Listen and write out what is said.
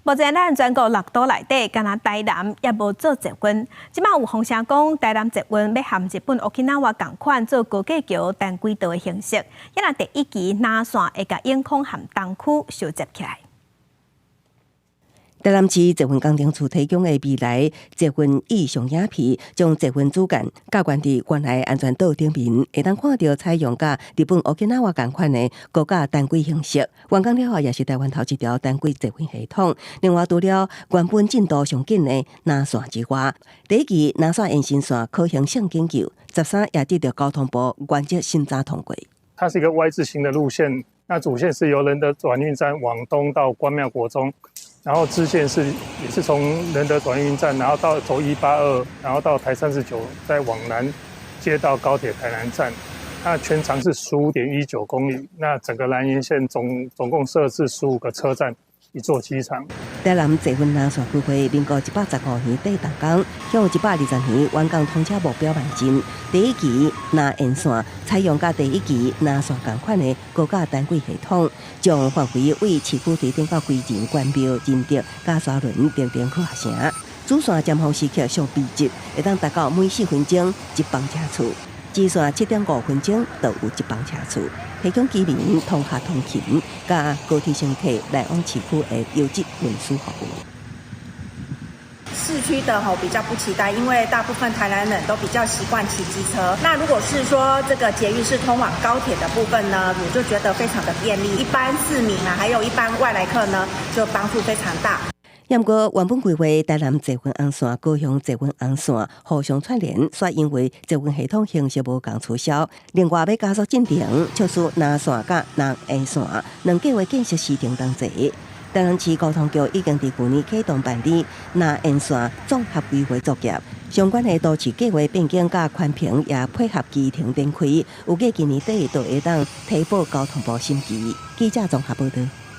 目前咱全國六都內底，干焦台南猶無做捷運。這馬有風聲講，台南捷運欲和日本 Okinawa 仝款做高架橋單軌道的形式，抑若第一期南線會共永康和東區相接起來。台南市捷運工程處提供的未來捷運意象影片，將捷運主幹架懸佇原來安全島頂面，會當看著採用佮日本 Okinawa 仝款的高架單軌形式。完工了後，也是台灣頭一條單軌捷運系統。另外，除了原本進度上緊的南線之外，第一期南線延伸線可行性研究，13也得著交通部原則審查通過。它是一個 Y 字形的路線，那主線是由仁德轉運站往東到關廟國中。然後支線是也是從仁德轉運站，然後到走182，然後到台39，再往南接到高鐵台南站。那全長是15.19公里。那整個南延線總共設置15個車站，一座機場。台南捷運南線規劃，民國115年底動工，向120年完工通車目標邁進。第一期南延線採用佮第一期南線仝款的高架單軌系統，將範圍為市區對頂到歸仁、關廟、仁德、佮沙崙、竹林科學城。主線尖峰時刻上密集，會當達到每4分鐘一班車次；支線7.5分鐘就有一班車次。提供居民通學通勤、佮高鐵乘客來往市區的優質運輸服務。市區的吼比較不期待，因為大部分台南人都比較習慣騎機車。那如果是說這個捷運是通往高鐵的部分呢，我就覺得非常的便利。一般市民啊，還有一般外來客呢，就幫助非常大。毋過原本規劃台南捷運紅線、高雄捷運紅線互相串聯，煞因為捷運系統形式無仝取消。另外，欲加速進程，促使南線佮南延線兩計畫建設時程同齊。台南市交通局已經佇去年啟動辦理南延線綜合規劃作業，相關的都市計劃變更佮環評也配合期程展開，預計今年底就會當提報交通部審議。記者綜合報導。